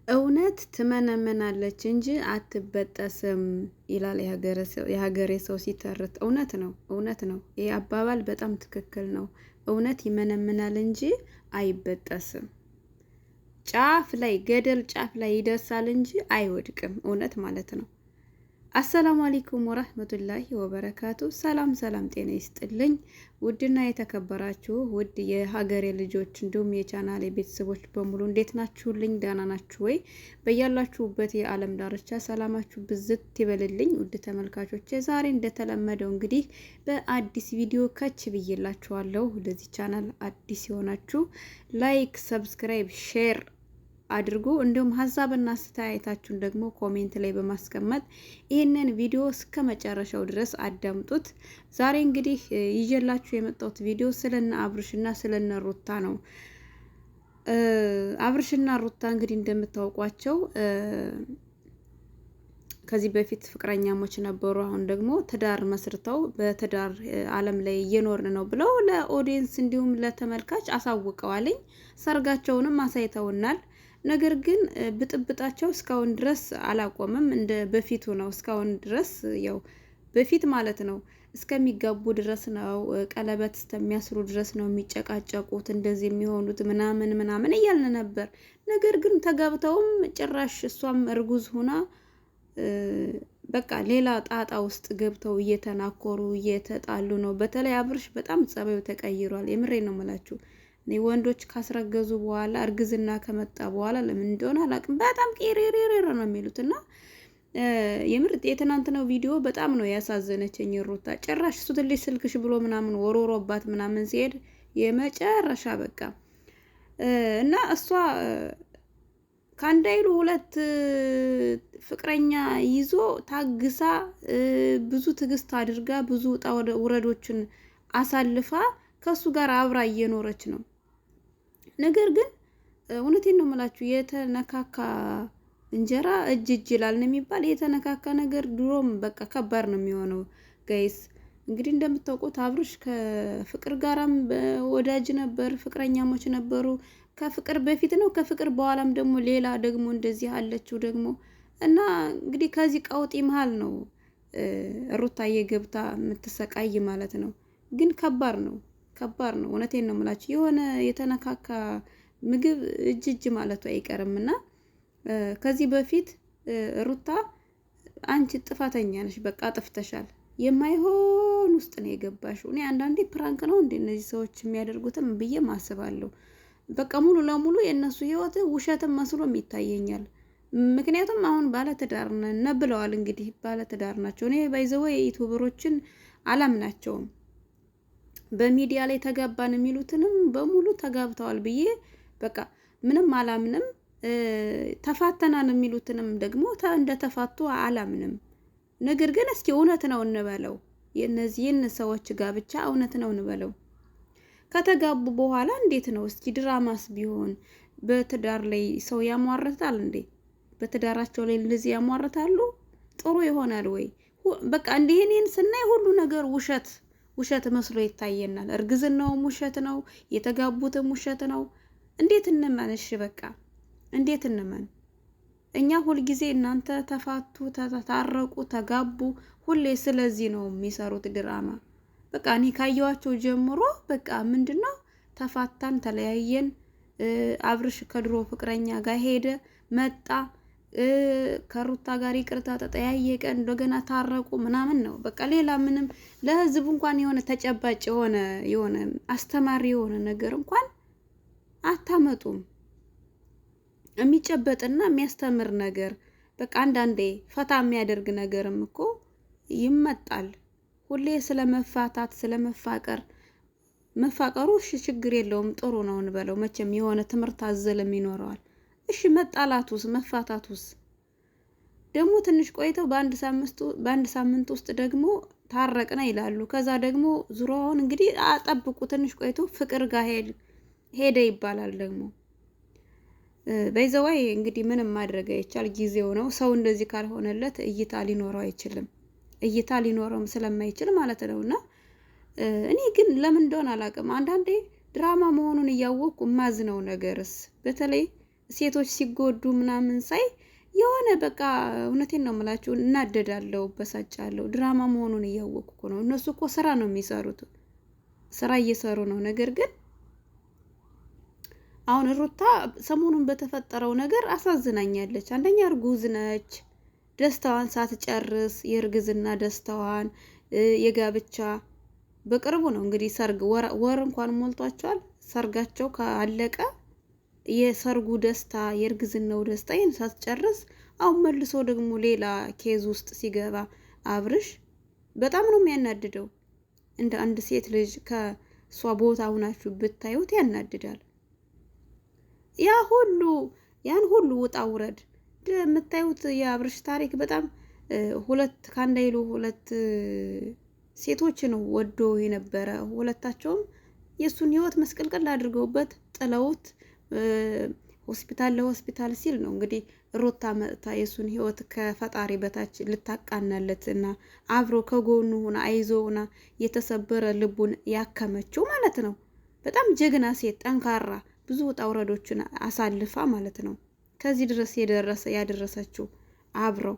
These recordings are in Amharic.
እውነት ትመነመናለች እንጂ አትበጠስም ይላል የሀገሬ ሰው ሲተርት። እውነት ነው፣ እውነት ነው። ይህ አባባል በጣም ትክክል ነው። እውነት ይመነምናል እንጂ አይበጠስም። ጫፍ ላይ ገደል ጫፍ ላይ ይደርሳል እንጂ አይወድቅም። እውነት ማለት ነው። አሰላሙ አለይኩም ወረህመቱላሂ ወበረካቱ። ሰላም ሰላም፣ ጤና ይስጥልኝ ውድና የተከበራችሁ ውድ የሀገሬ ልጆች እንዲሁም የቻናሌ ቤተሰቦች በሙሉ እንዴት ናችሁልኝ? ደህና ናችሁ ወይ? በያላችሁበት የዓለም ዳርቻ ሰላማችሁ ብዝት ይበልልኝ። ውድ ተመልካቾቼ ዛሬ እንደተለመደው እንግዲህ በአዲስ ቪዲዮ ከች ብዬላችኋለሁ። ለዚህ ቻናል አዲስ የሆናችሁ like፣ subscribe፣ share አድርጉ። እንዲሁም ሀሳብና አስተያየታችሁን ደግሞ comment ላይ በማስቀመጥ ይህንን ቪዲዮ እስከ መጨረሻው ድረስ አዳምጡት። ዛሬ እንግዲህ ይዤላችሁ የመጣሁት ቪዲዮ ስለነ አብርሽና ስለነ ሩታ ነው። አብርሽና ሩታ እንግዲህ እንደምታውቋቸው ከዚህ በፊት ፍቅረኛሞች ነበሩ። አሁን ደግሞ ትዳር መስርተው በትዳር ዓለም ላይ እየኖርን ነው ብለው ለ audience እንዲሁም ለተመልካች አሳውቀዋልኝ። ሰርጋቸውንም አሳይተውናል። ነገር ግን ብጥብጣቸው እስካሁን ድረስ አላቆምም። እንደ በፊቱ ነው። እስካሁን ድረስ ያው በፊት ማለት ነው እስከሚጋቡ ድረስ ነው፣ ቀለበት እስከሚያስሩ ድረስ ነው የሚጨቃጨቁት፣ እንደዚህ የሚሆኑት ምናምን ምናምን እያልን ነበር። ነገር ግን ተጋብተውም ጭራሽ እሷም እርጉዝ ሆና በቃ ሌላ ጣጣ ውስጥ ገብተው እየተናኮሩ እየተጣሉ ነው። በተለይ አብርሽ በጣም ጸባዩ ተቀይሯል። የምሬ ነው የምላችሁ። እኔ ወንዶች ካስረገዙ በኋላ እርግዝና ከመጣ በኋላ ለምን እንደሆነ አላውቅም፣ በጣም ቄሬሬሬ ነው የሚሉት። እና የምር የትናንትናው ቪዲዮ በጣም ነው ያሳዘነችኝ ሩታ። ጭራሽ እሱ ትልሽ ስልክሽ ብሎ ምናምን ወሮሮባት ምናምን ሲሄድ የመጨረሻ በቃ እና እሷ ከአንድ አይሉ ሁለት ፍቅረኛ ይዞ ታግሳ ብዙ ትዕግስት አድርጋ ብዙ ውጣ ውረዶችን አሳልፋ ከእሱ ጋር አብራ እየኖረች ነው። ነገር ግን እውነቴን ነው የምላችሁ የተነካካ እንጀራ እጅ እጅ ይላል ነው የሚባል። የተነካካ ነገር ድሮም በቃ ከባድ ነው የሚሆነው guys። እንግዲህ እንደምታውቁት አብርሽ ከፍቅር ጋራም ወዳጅ ነበር፣ ፍቅረኛሞች ነበሩ። ከፍቅር በፊት ነው ከፍቅር በኋላም ደግሞ ሌላ ደግሞ እንደዚህ አለችው ደግሞ እና እንግዲህ ከዚህ ቀውጢ መሀል ነው ሩታዬ ገብታ የምትሰቃይ ማለት ነው። ግን ከባድ ነው። ከባድ ነው። እውነቴን ነው የምላችሁ። የሆነ የተነካካ ምግብ እጅ እጅ ማለቱ አይቀርም እና ከዚህ በፊት ሩታ አንቺ ጥፋተኛ ነሽ፣ በቃ አጥፍተሻል፣ የማይሆን ውስጥ ነው የገባሽው። እኔ አንዳንዴ prank ነው እንደ እነዚህ ሰዎች የሚያደርጉትም ብዬ ማስባለሁ። በቃ ሙሉ ለሙሉ የእነሱ ህይወት ውሸትም መስሎም ይታየኛል። ምክንያቱም አሁን ባለትዳር ነን ብለዋል። እንግዲህ ባለትዳር ናቸው። እኔ by the way YouTuber ኦችን አላምናቸውም። በሚዲያ ላይ ተጋባን የሚሉትንም በሙሉ ተጋብተዋል ብዬ በቃ ምንም አላምንም። ተፋተናን የሚሉትንም ደግሞ እንደተፋቱ አላምንም። ነገር ግን እስኪ እውነት ነው እንበለው፣ የእነዚህን ሰዎች ጋብቻ እውነት ነው እንበለው። ከተጋቡ በኋላ እንዴት ነው እስኪ ድራማስ ቢሆን በትዳር ላይ ሰው ያሟርታል እንዴ? በትዳራቸው ላይ እንደዚህ ያሟርታሉ? ጥሩ ይሆናል ወይ? በቃ እንዲህ እኔን ስናይ ሁሉ ነገር ውሸት ውሸት መስሎ ይታየናል። እርግዝናውም ውሸት ነው፣ የተጋቡትም ውሸት ነው። እንዴት እንመን? እሺ በቃ እንዴት እንመን? እኛ ሁልጊዜ እናንተ ተፋቱ፣ ታረቁ፣ ተጋቡ፣ ሁሌ ስለዚህ ነው የሚሰሩት ድራማ። በቃ እኔ ካየዋቸው ጀምሮ በቃ ምንድን ነው ተፋታን፣ ተለያየን፣ አብርሽ ከድሮ ፍቅረኛ ጋር ሄደ መጣ ከሩታ ጋር ይቅርታ ተጠያየቀ፣ እንደገና ታረቁ ምናምን ነው። በቃ ሌላ ምንም ለህዝቡ እንኳን የሆነ ተጨባጭ የሆነ የሆነ አስተማሪ የሆነ ነገር እንኳን አታመጡም። የሚጨበጥና የሚያስተምር ነገር በቃ አንዳንዴ ፈታ የሚያደርግ ነገርም እኮ ይመጣል። ሁሌ ስለ መፋታት ስለ መፋቀር መፋቀሩ እሺ ችግር የለውም ጥሩ ነው እንበለው። መቼም የሆነ ትምህርት አዘልም ይኖረዋል። እሺ መጣላቱስ መፋታቱስ ደግሞ ትንሽ ቆይተው በአንድ ሳምንት ውስጥ ደግሞ ታረቅነ ይላሉ። ከዛ ደግሞ ዙሮውን እንግዲህ አጠብቁ ትንሽ ቆይቶ ፍቅር ጋር ሄደ ይባላል። ደግሞ by the way እንግዲህ ምንም ማድረግ አይቻል፣ ጊዜው ነው። ሰው እንደዚህ ካልሆነለት እይታ ሊኖረው አይችልም። እይታ ሊኖረውም ስለማይችል ማለት ነው። እና እኔ ግን ለምን እንደሆነ አላውቅም፣ አንዳንዴ ድራማ መሆኑን እያወቅኩ የማዝነው ነገርስ በተለይ ሴቶች ሲጎዱ ምናምን ሳይ የሆነ በቃ እውነቴን ነው የምላችሁ፣ እናደዳለሁ፣ በሳጫለሁ። ድራማ መሆኑን እያወቅኩ እኮ ነው። እነሱ እኮ ስራ ነው የሚሰሩት፣ ስራ እየሰሩ ነው። ነገር ግን አሁን ሩታ ሰሞኑን በተፈጠረው ነገር አሳዝናኛለች። አንደኛ እርጉዝ ነች። ደስታዋን ሳትጨርስ የእርግዝና ደስታዋን የጋብቻ በቅርቡ ነው እንግዲህ ሰርግ ወር እንኳን ሞልቷቸዋል። ሰርጋቸው ካለቀ የሰርጉ ደስታ የእርግዝናው ደስታ ይህን ሳትጨርስ አሁን መልሶ ደግሞ ሌላ case ውስጥ ሲገባ አብርሽ በጣም ነው የሚያናድደው። እንደ አንድ ሴት ልጅ ከእሷ ቦታ ሁናችሁ ብታዩት ያናድዳል። ያ ሁሉ ያን ሁሉ ውጣ ውረድ የምታዩት የአብርሽ ታሪክ በጣም ሁለት ከአንድ አይሉ ሁለት ሴቶች ነው ወዶ የነበረ። ሁለታቸውም የእሱን ህይወት መስቀልቀል አድርገውበት ጥለውት ሆስፒታል ለሆስፒታል ሲል ነው እንግዲህ ሩታ መጥታ የእሱን ህይወት ከፈጣሪ በታች ልታቃናለት እና አብሮ ከጎኑ ሆና አይዞ ሆና የተሰበረ ልቡን ያከመችው ማለት ነው። በጣም ጀግና ሴት፣ ጠንካራ፣ ብዙ ውጣ ውረዶችን አሳልፋ ማለት ነው ከዚህ ድረስ የደረሰ ያደረሰችው አብረው።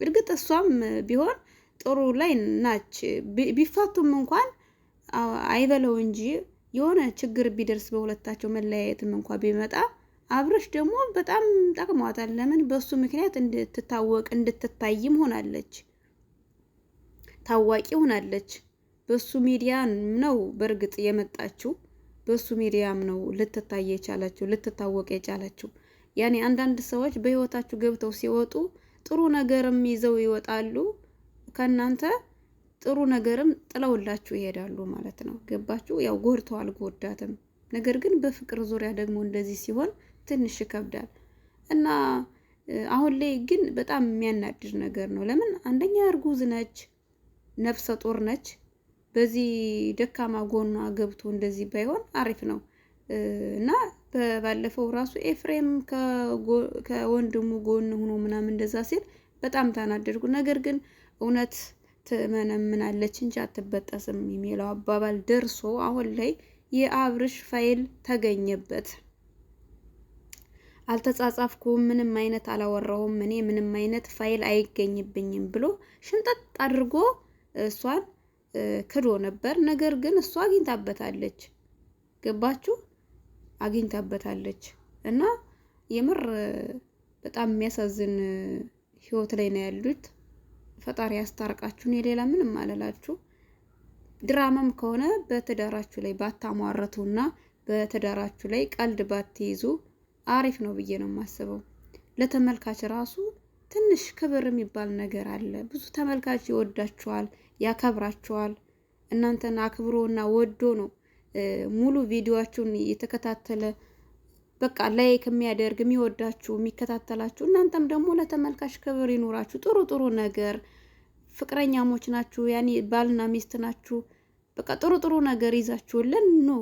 እርግጥ እሷም ቢሆን ጥሩ ላይ ናች። ቢፋቱም እንኳን አይበለው እንጂ የሆነ ችግር ቢደርስ በሁለታቸው መለያየትም እንኳ ቢመጣ አብርሽ ደግሞ በጣም ጠቅሟታል። ለምን በሱ ምክንያት እንድትታወቅ እንድትታይም ሆናለች፣ ታዋቂ ሆናለች። በሱ ሚዲያ ነው በእርግጥ የመጣችው፣ በሱ ሚዲያም ነው ልትታይ የቻለችው ልትታወቅ የቻለችው። ያኔ አንዳንድ ሰዎች በህይወታችሁ ገብተው ሲወጡ ጥሩ ነገርም ይዘው ይወጣሉ ከእናንተ ጥሩ ነገርም ጥለውላችሁ ይሄዳሉ ማለት ነው። ገባችሁ? ያው ጎድተው አልጎዳትም። ነገር ግን በፍቅር ዙሪያ ደግሞ እንደዚህ ሲሆን ትንሽ ይከብዳል እና አሁን ላይ ግን በጣም የሚያናድድ ነገር ነው። ለምን አንደኛ እርጉዝ ነች፣ ነፍሰ ጡር ነች። በዚህ ደካማ ጎኗ ገብቶ እንደዚህ ባይሆን አሪፍ ነው እና ባለፈው ራሱ ኤፍሬም ከወንድሙ ጎን ሆኖ ምናምን እንደዛ ሲል በጣም ታናደድኩ። ነገር ግን እውነት ትመነምናለች እንጂ አትበጠስም የሚለው አባባል ደርሶ አሁን ላይ የአብርሽ ፋይል ተገኘበት። አልተጻጻፍኩም፣ ምንም አይነት አላወራሁም፣ እኔ ምንም አይነት ፋይል አይገኝብኝም ብሎ ሽምጠጥ አድርጎ እሷን ክዶ ነበር። ነገር ግን እሷ አግኝታበታለች። ገባችሁ? አግኝታበታለች እና የምር በጣም የሚያሳዝን ህይወት ላይ ነው ያሉት። ፈጣሪ ያስታርቃችሁ። እኔ ሌላ ምንም አልላችሁ። ድራማም ከሆነ በትዳራችሁ ላይ ባታሟረቱና በትዳራችሁ ላይ ቀልድ ባትይዙ አሪፍ ነው ብዬ ነው የማስበው። ለተመልካች ራሱ ትንሽ ክብር የሚባል ነገር አለ። ብዙ ተመልካች ይወዳችኋል፣ ያከብራችኋል። እናንተን አክብሮ እና ወዶ ነው ሙሉ ቪዲዮአችሁን የተከታተለ በቃ like የሚያደርግ የሚወዳችሁ የሚከታተላችሁ። እናንተም ደግሞ ለተመልካች ክብር ይኑራችሁ። ጥሩ ጥሩ ነገር ፍቅረኛሞች ናችሁ፣ ያኔ ባልና ሚስት ናችሁ። በቃ ጥሩ ጥሩ ነገር ይዛችሁልን ኑ።